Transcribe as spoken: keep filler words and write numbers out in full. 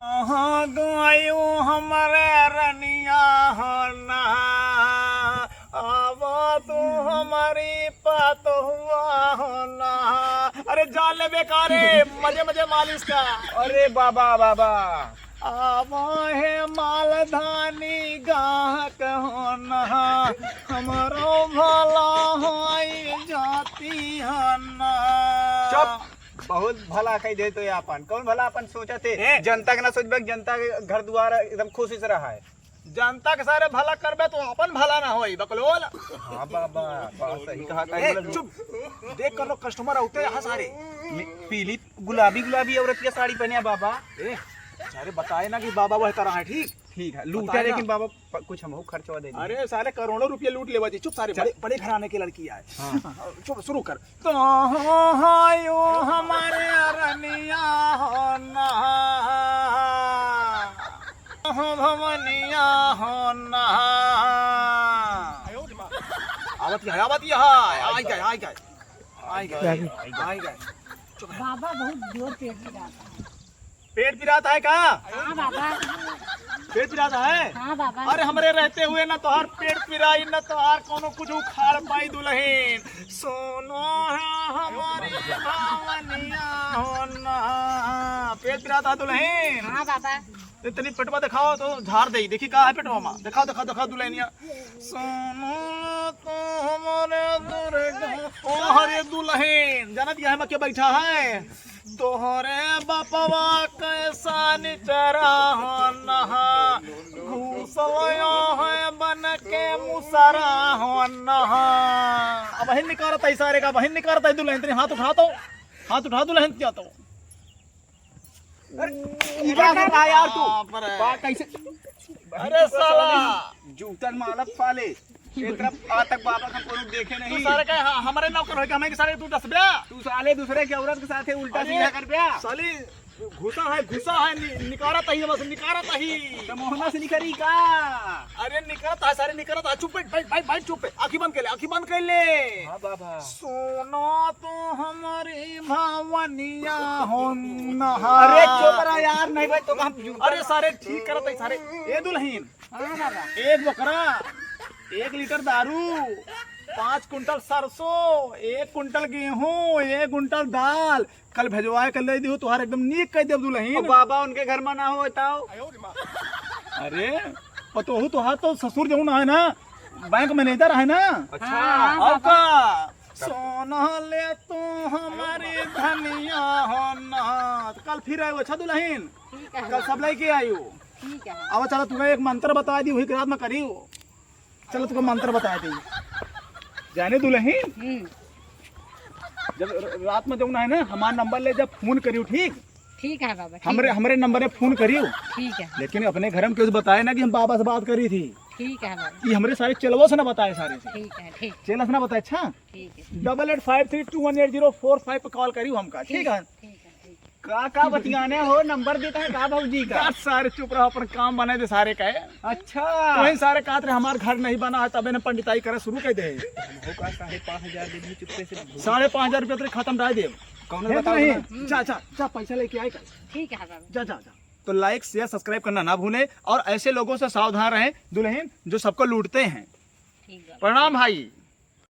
कहाँ गयो हमरे रनिया हो ना, आवा तू हमारी पतोहुआ हो ना। अरे जान ले बेकार है, मजे मजे मालिश का। अरे बाबा, बाबा। आवा है मालधानी गाहक हो ना, हमरो भला होई जाती हो ना। चुप। बहुत भला कह दे तो ये अपन। कौन भला अपन सोचत है? ए? जनता के ना सोचबे, जनता के घर दुआर एकदम खुशी से रहा है। जनता के सारे भला करबे तो अपन भला ना होई, बकलोल। हाँ बाबा, बात सही कहा था, ए, मतलब चुप। देख कर लो, कस्टमर आते यहाँ सारे। मे-, पीली गुलाबी गुलाबी औरत के साड़ी पहने है बाबा। ए, सारे बताए ना कि बाबा वह तरह है, ठीक? ठीक है, लूटा बताए ना। लेकिन बाबा प-, कुछ हमहू खर्चवा दे दी। अरे साले करोड़ों रुपये लूट लेवा जी, चुप सारे, चल। बड़े, बड़े घराने की लड़की आए। हाँ। चुप, शुरू कर। तो हो, हो, यो हमारे अरनिया हो ना, हो भवनिया हो ना। आवत है, आवत है, आई गए, आई गए, आई गए, आई गए। बाबा बहुत जोर पेट पिरात है। पेट पिरात है का? हाँ बाबा। पेट पिरात है? हाँ बाबा। अरे हमरे रहते हुए ना तोहार पेट पिराई, ना तोहार कोनो कुछ उखाड़ पाई दुलहिन। सोनो है हमारी भावनिया हो ना। पेट पिरात है दुलहिन? हाँ बाबा। इतनी पेटवा दिखाओ तो झाड़ दे। देखी का है पेटवा में? दिखाओ, दिखाओ, दिखाओ दुलहिनिया। सोनो तो हमारे दुर्गा। ओ हरे दुलहिन, जानत यह में के बैठा है? तोहरे बपवा कैसा निचरा हो नहा, घूसलयो है बन के मुसरा हो नहा। अब बहिन निकारत है सारे का, बहिन निकारत है दुलहिन, तनी हाथ उठा तो, हाथ उठा दुलहिन क्या तो। अरे, क्या कर रहा है यार तू? बाप रे। बा-, कैसे? अरे साला। जूतन मालक साले। ये तरफ आज तक बाबा का कोनो देखे तू नहीं। सारे का ह-, हमारे नौकर होके हमें के सारे तू डसब्या। तू साले दूसरे के औरत के साथे उल्टा अरे, सीधा करब्या। साली घुसा है, घुसा है, नि-, निकारत ही बस, निकारत ही। तो मोहना से निकरी का? अरे निकारत है, सारे निकारत है। चुप बैठ, बैठ, बैठ, बैठ, चुप बैठ। आँखी बंद कर ले, आँखी बंद कर ले। हाँ बाबा। सोना तो हमारी भावनिया हो नहा। अरे चुप रहा यार, नहीं भाई तो हम अरे सारे ठीक करत है सारे। ए दुलहिन, हाँ बाबा। एक बोकरा, एक लीटर दारू, पाँच कुंटल सरसों, एक कुंटल गेहूं, एक कुंटल दाल, कल भेजवाए के ले दियो, तोहार एकदम नीक कह देब दुलहिन। ओ बाबा, उनके घर में ना हो ताओ। अरे, पतोहू तोहार तो ससुर जौन है ना, बैंक मैनेजर है ना। अच्छा। हाँ, और बाबा। का? सोना ले तू हमारी धनिया हो ना। कल फिर आयो, अच्छा दुलहिन? ठीक है। कल सब लेके आयो। ठीक है। अब चलो, तुम्हें एक मंत्र बता दी, वही के रात में करियो। चलो, तुमको मंत्र बता दी। जाने दुलहिन, हम्म। जब र-, रात में जौन है ना, हमार नंबर ले, जब फोन करियो, ठीक? ठीक है बाबा, ठीक हमरे, है। हमरे नंबर पे फोन करियो। ठीक है। लेकिन अपने घर में केहू से बताए ना कि हम बाबा से बात करी थी। ठीक है बाबा। ये हमरे सारे चेलवो से ना बताए सारे से। ठीक है, ठीक। चेला से ना बताए, अच्छा? ठीक है। Double eight five three two one eight zero four five पे कॉल करियो हमका, ठीक है? ठीक है, ठीक। का, का बतियाने हो, नंबर देता है का भौजी का? यार सारे चुप रहो, अपन काम बने दे सारे का। अच्छा। तो वही सारे कहत रहे हमार घर नहीं बना है, तबे ने पंडिताई करे शुरू कर दे। हमको का साढ़े पाँच हजार दे दी चुप्पे से। साढ़े पाँच हजार रुपया तेरे खाता में डाल दे। कौन है बताओ नहीं? ना? जा, जा, जा, पैसा लेके आए कल। ठीक है बाबा। जा, जा, जा। तो like, share, subscribe करना ना भूलें और ऐसे लोगों से सावधान रहें दुलहिन, जो सबको लूटते हैं। ठीक बाबा। प्रणाम भाई।